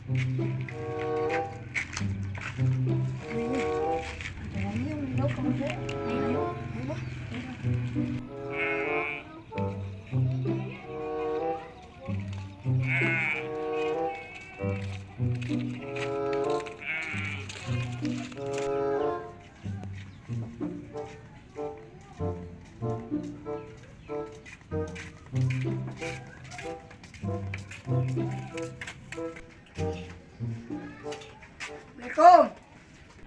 Assalamualaikum.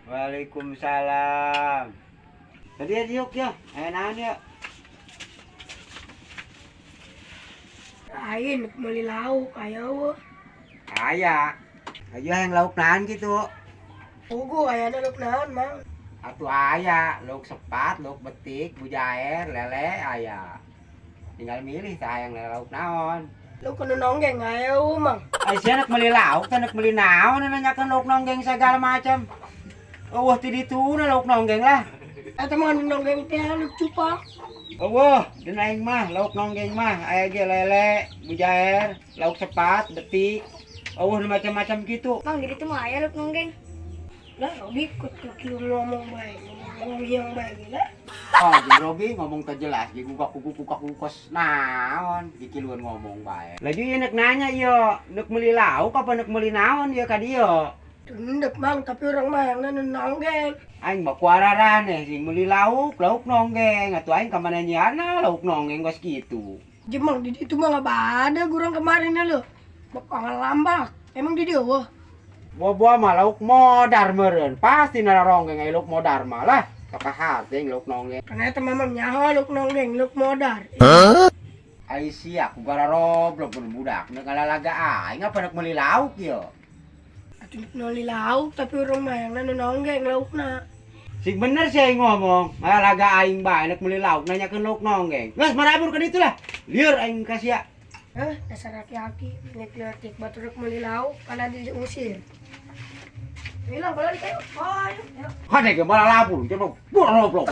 Waalaikumsalam. Tadi ya diuk ya, aya naon ya? Lain meuli lauk aya euweuh? Aya. Ayo yang lauk naon gitu. Puguh ayana lauk naon, Mang? Atuh aya, lauk sepat, lauk betik, bujair, lele aya. Tinggal milih tah hayang lauk naon. Lauk nu nonggeng aya euweuh, Mang? Ai sia nek meuli lauk teh nek meuli naon nanyakeun lauk nonggeng segala macam. Euweuh ti dituna lauk nonggeng lah. Eta mah nu nonggeng teh lauk cupang. Euweuh, den aing mah lauk nonggeng mah aya ge lele, bujair, lauk sepat, betik. Euweuh nu macam-macam gitu. Mang, di ditu mah aya lauk nonggeng. Lah, Robi ikut kieu ngomong bae, ngomong yang bae gila. Oh, jeung Robi ngomong teu jelas, ge gugak guguk gugak guguk naon, dikiluan ngomong bae. Lagi ieu nek nanya ieu, nek meuli lauk apa nek meuli naon ieu ka dieu? Endep, Mang, tapi urang mah hayangna nu nonggeng. Aing mah kuararaneh sing meuli lauk, lauk nonggeng. Atuh aing ka mana nyiarna lauk nonggeng kos kitu. Jeung Mang, di ditu mah nggak ada gurang kemarin lho. Bakal ngalambak. Emang di dieu euweuh? Boboa mah lauk modar meureun, pasti nararonggeng aya lauk modar mah lah. Kakak hate lauk nonggeng. Karena eta mamang nyaho lauk nonggeng, lauk modar. Ai sia ku gararoblok mun budak nek ngalalaga aing apa nek meuli lauk ieu. Atuh meuli lauk tapi urang mah hayangna nu nonggeng laukna. Sing bener sih aing ngomong, ngalalaga aing bae nek meuli lauk nanyakeun lauk nonggeng. Geus marabur ka ditu lah. Lieur aing ka sia. Hah, dasar aki-aki, letik batur rek meuli lauk kana diusir. Bilang kalau di kayu. Oh, ayo. Hade ge malah labur, coba goblok.